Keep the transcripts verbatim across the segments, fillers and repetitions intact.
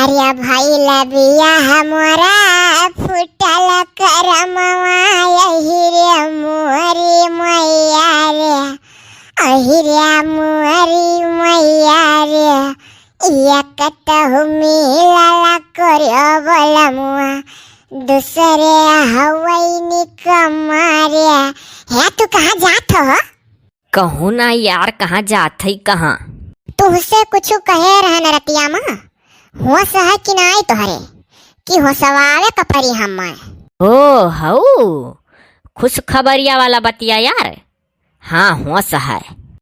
रे भइल बियाह मोरा, फूटल करमवा, अहि रे मोरी मइया रे, अहि रे मोरी मइया रे। एक तहु मिलल करियो बलमुआ, दूसरे हवै निकम्मा रे। हे, तू कहाँ जात हो? कहूँ ना यार, कहाँ जात है, कहाँ? तुहसे कुछ कहे रहन रतिया मा, होश है कि नाई तोहरे, कि होशवावे क परी हम्मे? ओ हऊ, खुशखबरिया वाला बतिया यार। हाँ, होश है।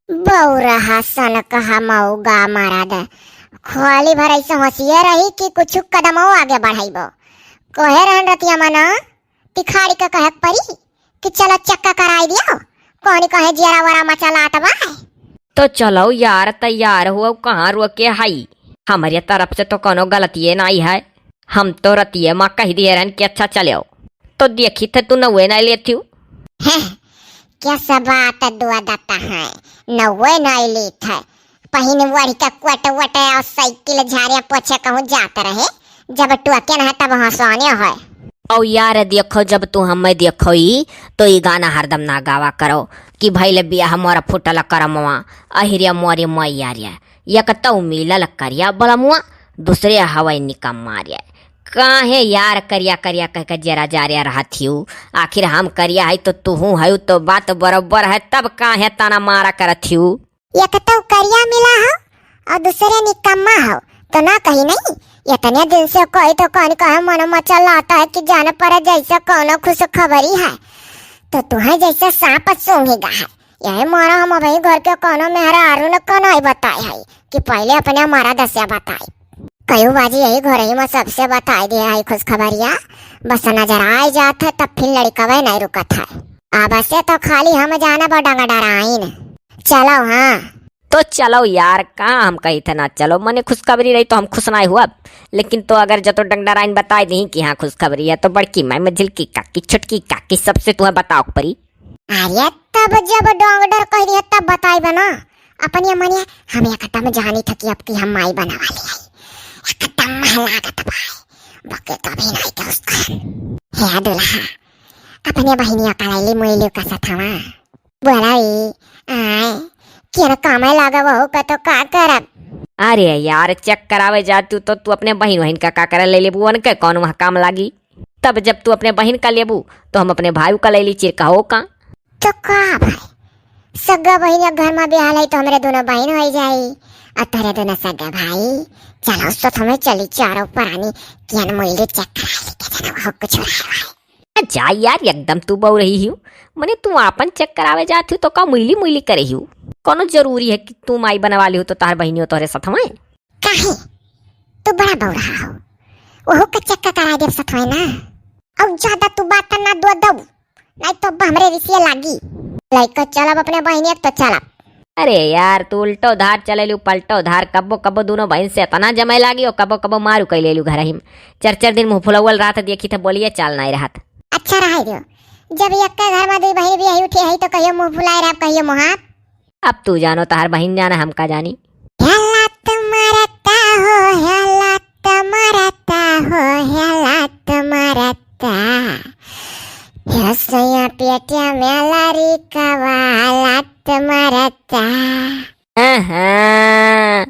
बौरहा सन कहा मऊगा मरद, खाली भर ऐसे होशिये रही कि कुछ कदमो आगे बढ़ाइबो। कहे रहन रतिया मा ना, तिखारी के कहे क परी कि चलो चेक कराई दियो, कौन कहे जियरा वरा मचलात बा। तो चलो यार, तैयार हो, कहाँ रोके हई? हमरे तरफ से तो कोनो गलतिये नाई है, हम तो रतिये मा कहि दिहे रहन कि अच्छा चलो, तो देखी थे तू नौवे नाई लेथिउ। हैं, क्या सब बात दुआ दत्ता है, नौवे नाई लेत है, पहिन ओढ़ के कोट वोट और साइकिल झारे पोछे कहूँ जात रहे, जब टोके न है तब हंसाने है। औ यार देखो, जब तू हमें देखो ई, तो ई गाना हरदम ना गावा करो कि भइल बियाह मोरा फूटल करमवा, अहि रे मोरे मइया रे, एक तौ मिलल करिया बलमुआ, दूसरे हवै निकम्मा रे। काहे यार करिया करिया कह के जरा जा रे रहत हिउ? आखिर हम करिया है तो तुहू है, तो बात बरोबर है, तब काहे ताना मारा करत हिउ? एक तो करिया मिला हो और दूसरे निकम्मा हो, तो ना कही नहीं। इतने दिन से कोई तो कौन कहे मन मचलाता है कि जान पड़े जैसे कौनो खुशखबरी है, तो तुहे जैसे सांप सूंघेगा है। यही मारा हम अभी घर के कौनो मेहरारू न कौनो ही बताए है कि पहले अपने हमारा दसिया बताए। कयू बाजी यही घरही में सबसे बताई दिया है खुशखबरिया, बस नजर आए जात है तब फिर लड़िकवे नहीं रुकत है। अब से तो खाली हम जाना बा डंग डराइन। चलो हाँ। तो चलो यार, का हम कही थे ना चलो, मने खुशखबरी रही तो हम खुश नाई हुआ, लेकिन तो अगर जतो डंग डराइन बताई दी कि हाँ खुशखबरी है, तो बड़की माई, मझिलकी काकी, छोटकी काकी, सबसे तुम्हें बताओ परी। अरे तब जब डोंगडर कह दिया तब बताई बना। अपने मने हम एकदम जानी था कि अब की हम माई बने वाली है, एकदम महला के तबाही बके तभी नहीं के उसका। हे दुल्हा, अपने बहिनिया का लैली मुइली का सथवा बोलाई आए, केन कामे लागे वहू का तो का करब। अरे यार, चेक करावे जातू तो तू अपने बहिन वहिन का का करे ले लेबू, उनके कौन वहाँ काम लागी? तब जब तू अपने बहिन का लेबू तो हम अपने भाई का ले ली चिरका हो का। तो का भाई, सगा बहिन एक घर में बिहाल है तो हमरे दोनों बहिन हो जाई और तोरे दोनों सगा भाई। चलो सो हमें चली चारों परानी कियन मोइले चेक करा लेके जाना हो कुछ रहा है। आ जा यार, एकदम तू बऊ रही हियो। मने तू आपन चेक करावे जात हियो तो का मुइली मुइली करे हियो? कोनो जरूरी है कि तू माई बने वाली हो तो तार बहिनियो तोहरे साथ में? काहे? तू बड़ा बऊ रहा हो। ओहो के चेक करा देब साथ में ना। अब ज्यादा तू बात ना दो दऊ। नहीं तो अब हमरे रिसिया लागी। लइका चलब अपने बहिनिया तो चलब। अरे यार, तू उल्टो धार चलेलू, पलटो धार, कब्बो कब्बो दोनों बहिन से इतना जमे लागी और कब्बो कब्बो मारू कई लेलू घर ही में। चार चार दिन मुँह फुलौल रहत, देखी थे बोलिए चाल नाई रहत। अच्छा रहे दियो, जब एक घर में दो बहिन भी आई उठी है तो कहियो मुँह फुलाए रह, कहियो मुँह हाथ। अब तू जानो, तहार बहिन जाने, हम का जानी। हे लात मारता हो, हे लात मारता हो, हे लात मारता। हे सैया पेटिया में लारी कवा लात मारता। हाँ, हाँ।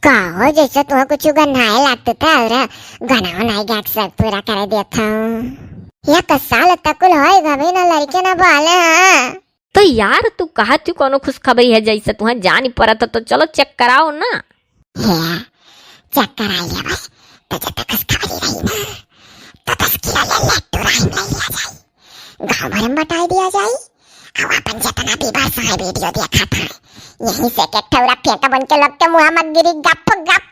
का हो, जैसे तुहा कुछ गन्हाए लागत था और गाना उनाए गा के सब पूरा करे देत हूँ। एक साल तक कुल होए गवे ना लड़के ना बाले, हाँ। तो यार, तू कहत हूँ कोनो खुशखबरी है, जैसे तुहा जानी पड़त, तो चलो चेक कराओ ना। हे, चेक कराई ले बस, तो जब तक खुशखबरी रही ना, तो बस किया ले ले, टुराई में लिया जाई। गाँव भर में बटाई दिया जाई। अब अपन जितना भी बार सहाय वीडियो देखा था, यहीं से एक ठौरा फेंका बन के लोग के मुँह में गिरी गप गप।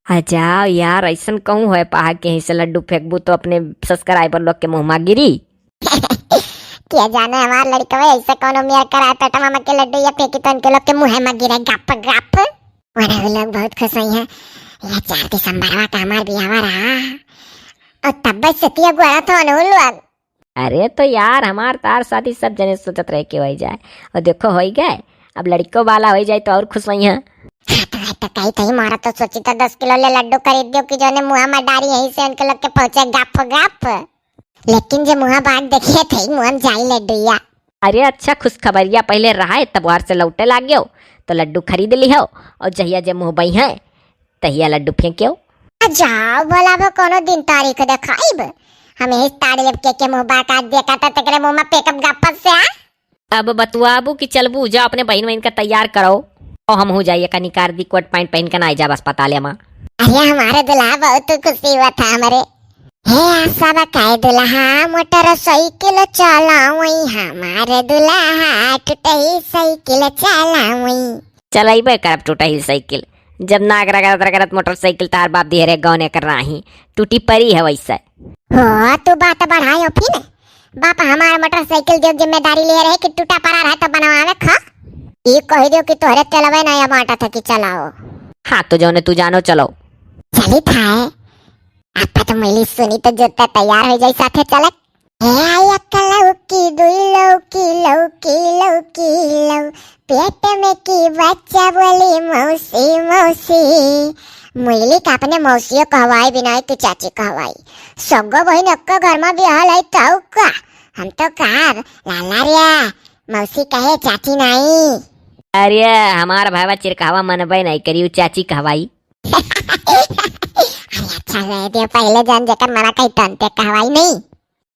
आ जाओ यार, ऐसन कहूँ होए पहा के यहीं से लड्डू फेंकबू तो अपने सब्सक्राइबर लोग के मुँह में गिरी। क्या जाने हमार लड़कवे ऐसे कोनो मेर कराए पेटवा में के लड्डू या फेंकी तो उनके लोग के मुँह में गिरे गप गप। वरना वो लोग बहुत खुश हुई हैं। ये चार दिसंबरवा का हमार बियाहवा रहा और तब्बे से तिया गोरा था उन लोग। अरे तो यार, हमार तार शादी सब जने सोचत रहे के होई जाए, और देखो होई गए। अब लड़को वाला होई जाए तो और खुश होई हैं। हाँ, तो है तो कही थई मारा तो सोची तो दस किलो ले लड्डू खरीद दियो कि जौने मुँह में डारी यहीं से उनके लोग के पहुँचे गप गप। लेकिन जे मुँह बाट देखिए थई मुँह में जाई लड्डूया। अरे अच्छा खुशखबरिया पहिले रहा है, तब वहर से लौटे लाग्यो तो लड्डू खरीद लिहो और जहिया जे मुँह बई है तहिया लड्डू फेंक्यो। आ जाओ भला वो कोनो दिन तारीख देखाइब, हम यही ताड़ लेब के, के मुँह बाट आज देखा था तेकरे मुँह में पेकअप गप्पत से आ। अब बतुआबू कि चलबू, जा अपने बहिन वहिन का तैयार करो। और हम हो जाइए का निकार दी कोट पैंट पहन के ना आई जाब अस्पताल में। अरे हमारे दुल्हा बहुत खुशी हुआ था हमारे। हे आशा बा काहे दुल्हा मोटरसाइकिल चलावई, हमारे दुल्हा टूटही साइकिल चलावई। चलइबे करब टूटही साइकिल, जब नाक रगड़त रगड़त मोटरसाइकिल तार बाप दिहरे गौने कर राही टूटी परी है वैसे। हो तू बात बढ़ायो फिर, बाप हमार मोटरसाइकिल दियो जिम्मेदारी लिए रहे कि टूटा पड़ा रहे तो बनवावे खा। ई कह दियो कि तोहरे तेलवे ना या बांटा था कि चलाओ। हाँ तो जौने तू जानो चलो। चली था। आपा तो मिली सुनी तो जोता तैयार हो जाई साथे चलत। हे एक लौकी दुई लौकी लौकी लौकी लौ, पेट में की बच्चा बोली मौसी मौसी। मुइली का अपने मौसियो कहवाई बिना कि चाची कहवाई। सगो बहिन एक्को घर में बियाहल है तौ का? हम तो कहा लाला रे मौसी कहे चाची नाई। अरे हमार भाईवा चिरकावा मनबे नहीं करी, उ चाची कहवाई। अरे अच्छा हुआ दे पहले जान जेकर मना कही तन ते कहवाई नहीं।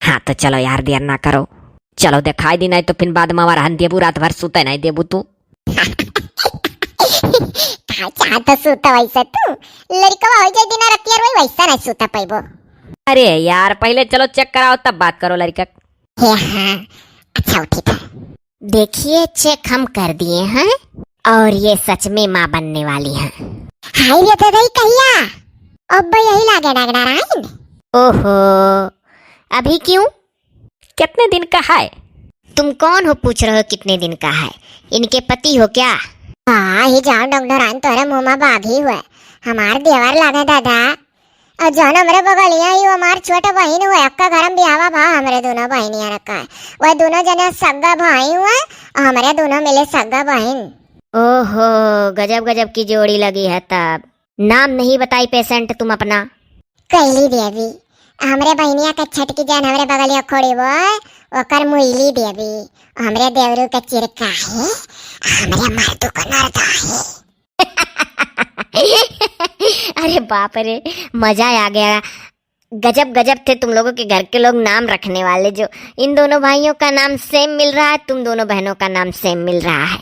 हाँ तो चलो यार देर ना करो, चलो दिखाई दी नहीं तो फिर बाद में हमारा हन देबू रात भर सूते नहीं देबू तू। का चाहत सूता वैसे तू? लड़कवा हो जाए दिन रतिया रोई वैसा नहीं सूता पैबो। अरे यार पहले चलो चेक कराओ तब बात करो लड़का। हे हाँ, अच्छा उठी था। देखिए चेक हम कर दिए हैं और ये सच में माँ बनने वाली हैं। हाय रे दादा ई कहिया? अब यही लागे डगडराइन। ओहो, अभी क्यों? कितने दिन का है? तुम कौन हो पूछ रहे हो कितने दिन का है? इनके पति हो क्या? हाँ ही जाओ डगडराइन तोरे मुँह में बाघ ही हुआ। हमार देवर लागे दादा। और जौन हमरे बगलिया ही वो हमार छोट बहिन हुए, अक्का घर में बियाहवा भा हमरे दोनों बहिनिया रखा है। वह दोनों जने सग्गा भाई हुए और हमरे दोनों मिले सग्गा बहिन। ओहो, गजब गजब की जोड़ी लगी है तब। नाम नहीं बताई पेशेंट तुम अपना। कैली देवी, हमरे बहिनिया के छटकी जन हमरे बगलिया खोड़ी वो, ओकर मुइली देवी, हमरे देवरू के चिरका है, हमरे मर्दू को नरदा है। अरे बाप रे, मजा आ गया। गजब गजब थे तुम लोगों के घर के लोग नाम रखने वाले, जो इन दोनों भाइयों का नाम सेम मिल रहा है, तुम दोनों बहनों का नाम सेम मिल रहा है।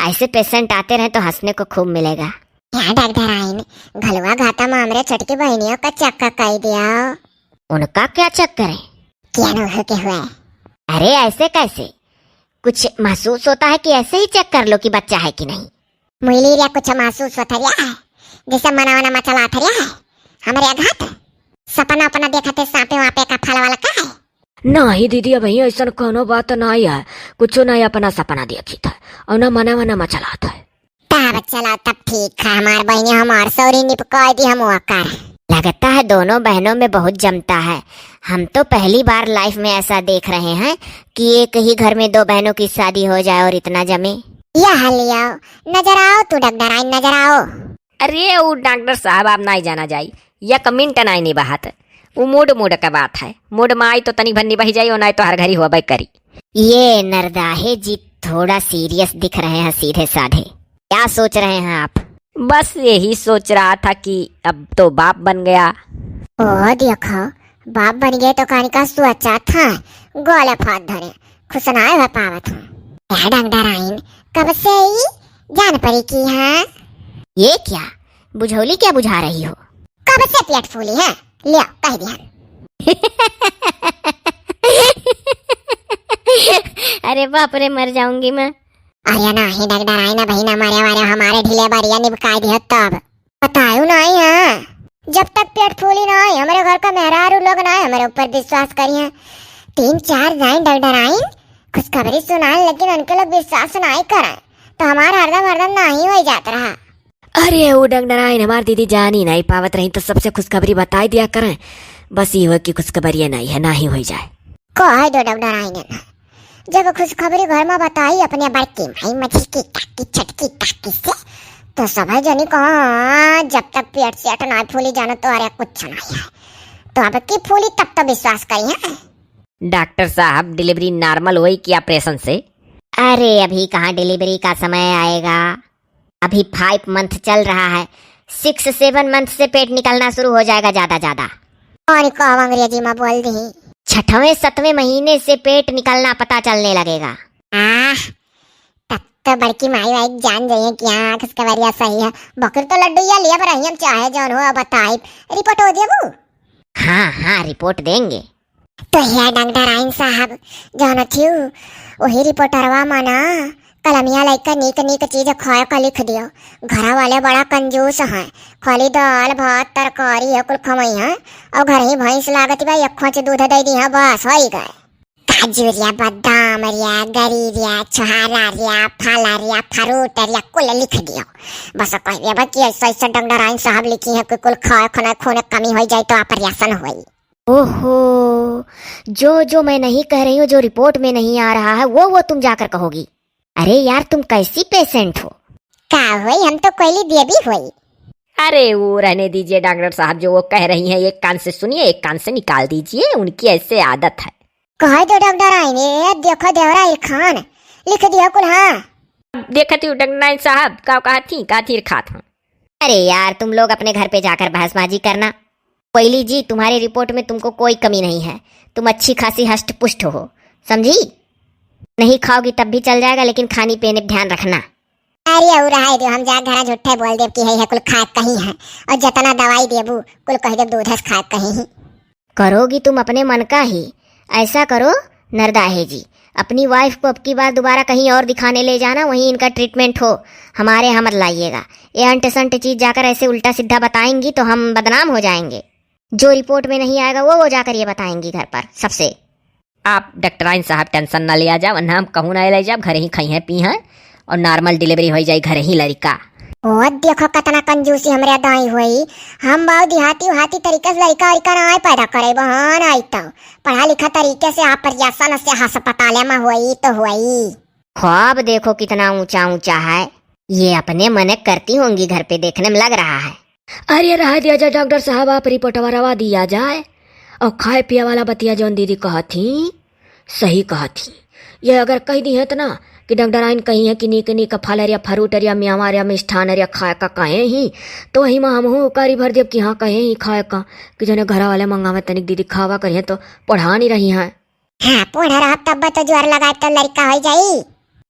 ऐसे पेशेंट आते रहे तो हंसने को खूब मिलेगा। क्या डगडराइन, घलुआ घाटा में हमरे छोटकी बहनियों का चक्का कई दिया। उनका क्या चक्कर है? क्या नोह के हुआ? अरे ऐसे कैसे? कुछ महसूस होता है कि ऐसे ही चेक कर लो कि बच्चा है कि नहीं? मुइली रे कुछ महसूस होता रिया है, जैसे मना वना मचला था रिया है। हमरे अघात सपना अपना देखा थे सांपे वापे का फल वाला का है? नहीं दीदी, अबहीं ऐसन कोनो बात नहीं है, कुछ नहीं अपना सपना देखी था और ना मना वना मचला था। तब चला तब ठीक है, हमार बहनी हमार सौरी निपकाई दी हम ओकर। लगता है दोनों बहनों में बहुत जमता है। हम तो पहली बार लाइफ में ऐसा देख रहे हैं कि एक ही घर में दो बहनों की शादी हो जाए और इतना जमे। यह लियाओ, नजर आओ तू डगडराइन, नजर आओ। अरे उ डॉक्टर साहब आप नाई जाना जाई, या कमेंट नाई नहीं बहात। उ मूड मूड का बात है, मूड में आई तो तनी भर निबह जाई, और नाई तो हर घड़ी होबे करी। ये नरदाहे जी थोड़ा सीरियस दिख रहे हैं, सीधे साधे। क्या सोच रहे हैं आप? बस यही सोच रहा था कि अब तो बाप बन गया। ओ देखो, बाप बन गए तो कहानी का सोचा था, गोले फात धरे, खुश ना हो पावत हूँ। ए डंगदराइन, कब से ही जान पड़ी की है? ये क्या बुझौली क्या बुझा रही हो? कब से पेट फूली है? लिया, कह दिया। अरे बाप रे, मर जाऊंगी मैं। अरे नाही डगडराई ना बहिना, मारे वारे हमारे ढीले बारिया निबकाई दियो तब। बतायो नाही है, जब तक पेट फूली नाही, हमरे घर का मेहरारू लोग नाही हमरे ऊपर विश्वास करिए। तीन चार जाइन डगडराइन खुशखबरी सुनाए, लेकिन उनके लोग विश्वास नाही करे, तो हमार हरदम हरदम नाही हो जात रहा। अरे वो डगडराइन हमार दीदी जानी नाही पावत रही, तो सबसे खुशखबरी बताई दिया करें, बस ये हो कि खुशखबरी नाही है, नाही हो जाए। कह दो डगडराइन ना, जब खुशखबरी घर में बताई अपने बड़की माई, मझिकी काकी, छोटकी काकी से, तो सभे जनी कहा, "हाँ, जब तक पेट सेट नाहीं फूली जानो तो अरे कुछ नाहीं है।" तो अब की फूली तब तो विश्वास करी है। डॉक्टर साहब, delivery normal होई कि operation से? अरे, अभी कहाँ delivery का समय आएगा, अभी five month चल रहा है, six seven month से पेट निकलना शुरू हो जाएगा ज्यादा ज्यादा। कौन को अंग्रेजी में बोल दी? छठवें सतवें महीने से पेट निकलना पता चलने लगेगा। आह, तब तो बड़की माई वाई जान जाइए कि आँख से कवरिया सही है। बकर तो लड्डू या लिया पर हम चाहे जौन हो बताई। रिपोर्ट हो देबू? हाँ, हाँ, रिपोर्ट देंगे। तो हे डॉक्टर आइन साहब, जौन थियू, वही रिपोर्टरवा में ना कलमिया लइका नीक नीक चीज खाए का लिख दियो। घर वाले बड़ा कंजूस हैं, खाली दाल भात तरकारी है कुल खमई है, और घर ही भैंस लागत बा, एक खोंच दूध दे दी है, बस होई गए। काजू रिया, बादाम रिया, गरी रिया, छोहारा रिया, फाला रिया, फरूट रिया, कुल लिख दियो। बस कह दिया बा कि ऐसा ऐसा डॉक्टर आइन साहब लिखी है कि कुल खाए खाना खून कमी हो जाए तो operation होई। ओहो, जो जो मैं नहीं कह रही हूँ, जो रिपोर्ट में नहीं आ रहा है, वो वो तुम जाकर कहोगी। अरे यार, तुम कैसी पेशेंट हो? का होई, हम तो कोयली देवी होई। अरे वो रहने दीजिए डॉक्टर साहब, जो वो कह रही हैं एक कान से सुनिए, एक कान से निकाल दीजिए, उनकी ऐसे आदत है। कह दो डॉक्टर आइन, ए देखो देवरा इरखान लिख दियो कुल। हाँ, देखती हूँ डॉक्टर आइन साहब, का कहा थी, का थी खात हूँ। अरे यार, तुम लोग अपने घर पे जाकर बहसबाजी करना। कोयली जी, तुम्हारे रिपोर्ट में तुमको कोई कमी नहीं है, तुम अच्छी खासी हष्ट पुष्ट हो, समझी? नहीं खाओगी तब भी चल जाएगा, लेकिन खानी पीने पे ध्यान रखना। अरे और रहा दो, हम जा घर झूठे बोल देब कि है, है कुल खाए कहीं है, और जितना दवाई देबू कुल कह देब दूध से खाए कहीं ही। करोगी तुम अपने मन का ही। ऐसा करो नरदाहे जी, अपनी वाइफ को अब की बार दोबारा कहीं और दिखाने ले जाना, वहीं इनका ट्रीटमेंट हो, हमारे यहाँ मत लाइएगा। ये अंट संट चीज जाकर ऐसे उल्टा सीधा बताएंगी तो हम बदनाम हो जाएंगे। जो रिपोर्ट में नहीं आएगा वो वो जाकर ये बताएंगी घर पर सबसे। आप डॉक्टराइन साहब टेंशन ना लिया जाओ, ना हम कहूँ ना ले जाओ, घर ही खाई हैं पी हैं और नॉर्मल डिलीवरी हो जाए घर ही लड़का। ओ देखो कितना कंजूसी हमरे दाई हुई। हम बाऊ देहाती उहाती तरीका से लड़का उड़का ना आए पैदा करे बहन, आई तो पढ़ा लिखा तरीके से आप प्रयासन से अस्पताल में हुई तो हुई। ख्वाब देखो कितना ऊंचा ऊंचा है, ये अपने मने करती होंगी घर पे, देखने में लग रहा है। अरे रहा दिया जाए डॉक्टर साहब, आप रिपोर्टवा रवा दिया जाए। और खाए पिए वाला बतिया जौन दीदी कहत ही, सही कहत ही। ये अगर कह दी है तो ना कि डॉक्टर आइन कही है कि नीक नीक फल अरिया, फ्रूट अरिया, मेवा अरिया, मिष्ठान अरिया खाए का कहे ही, तो वही में हमहू उकारी भर देब कि हाँ कहे ही खाए का, कि जने घरा वाले मंगावे तनिक दीदी खावा करिए तो पढ़ा नहीं रही हैं। हाँ, पढ़ रहब तब तो जोर लगाए तो लड़का हो जाई।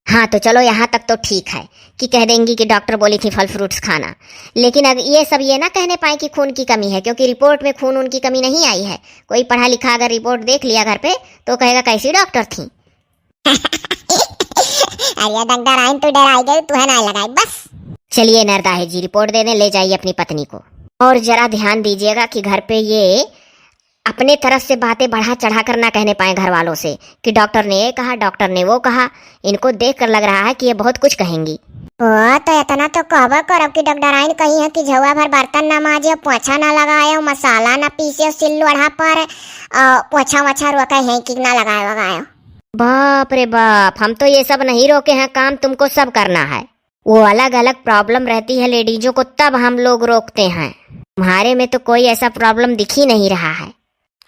हाँ, तो चलो यहाँ तक तो ठीक है कि कह देंगी कि डॉक्टर बोली थी फल फ्रूट्स खाना, लेकिन अब ये सब ये ना कहने पाए कि खून की कमी है, क्योंकि रिपोर्ट में खून उनकी कमी नहीं आई है। कोई पढ़ा लिखा अगर रिपोर्ट देख लिया घर पे तो कहेगा कैसी डॉक्टर थी। अरे डॉक्टर आइन तू डराई गई, तू है ना लगाई बस। चलिए नरदाहे जी, रिपोर्ट दे दें, ले जाइए अपनी पत्नी को। और जरा ध्यान दीजिएगा कि घर पे ये अपने तरफ से बातें बढ़ा चढ़ा कर ना कहने पाए घर वालों से कि डॉक्टर ने ये कहा, डॉक्टर ने वो कहा। इनको देख कर लग रहा है कि ये बहुत कुछ कहेंगी। ओ, तो इतना तो कहबो करब कि डॉक्टर आइन कही है कि झउआ भर बर्तन ना माजे, पोछा ना लगाए, मसाला ना पीसे सिल लोढ़ा पर, अ, पोछा वोछा रोके हैं कि ना लगाए वगाए। बाप रे बाप, हम तो ये सब नहीं रोके हैं, काम तुमको सब करना है। वो अलग अलग प्रॉब्लम रहती है लेडीजों को, तब हम लोग रोकते हैं। तुम्हारे में तो कोई ऐसा प्रॉब्लम दिख ही नहीं रहा है।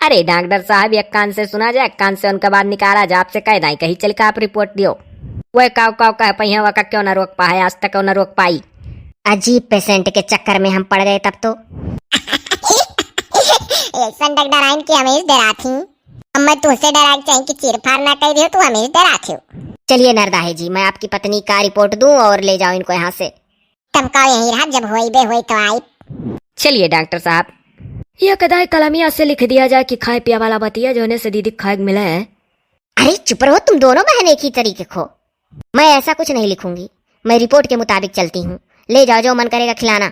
अरे डॉक्टर साहब, एक कान से सुना जाए, एक कान से उनका बात निकाला जाए। आपसे कह दाई कहीं चल के आप रिपोर्ट दियो। वह काव काव कह पहिया वका क्यों ना रोक पाए, आज तक क्यों ना रोक पाई। अजीब पेशेंट के चक्कर में हम पड़ गए तब तो। ऐसा डॉक्टर आइन की हमें डरा थी। अब मैं तुझसे डरा के चाहे कि चीर फाड़ ना कह दियो, तू हमें डरा थियो। चलिए नरदाहे जी, मैं आपकी पत्नी का रिपोर्ट दूं और ले जाओ इनको यहाँ से। तब का यहीं रहा, जब होई बे होई तो आई। चलिए डॉक्टर साहब। ये कदाई कलमिया से लिख दिया जाए कि खाए पिया वाला बतिया, जोने से दीदी खाए के मिले। अरे चुप रहो, तुम दोनों बहन एक ही तरीके को। मैं ऐसा कुछ नहीं लिखूंगी, मैं रिपोर्ट के मुताबिक चलती हूँ। ले जाओ, जो मन करेगा खिलाना।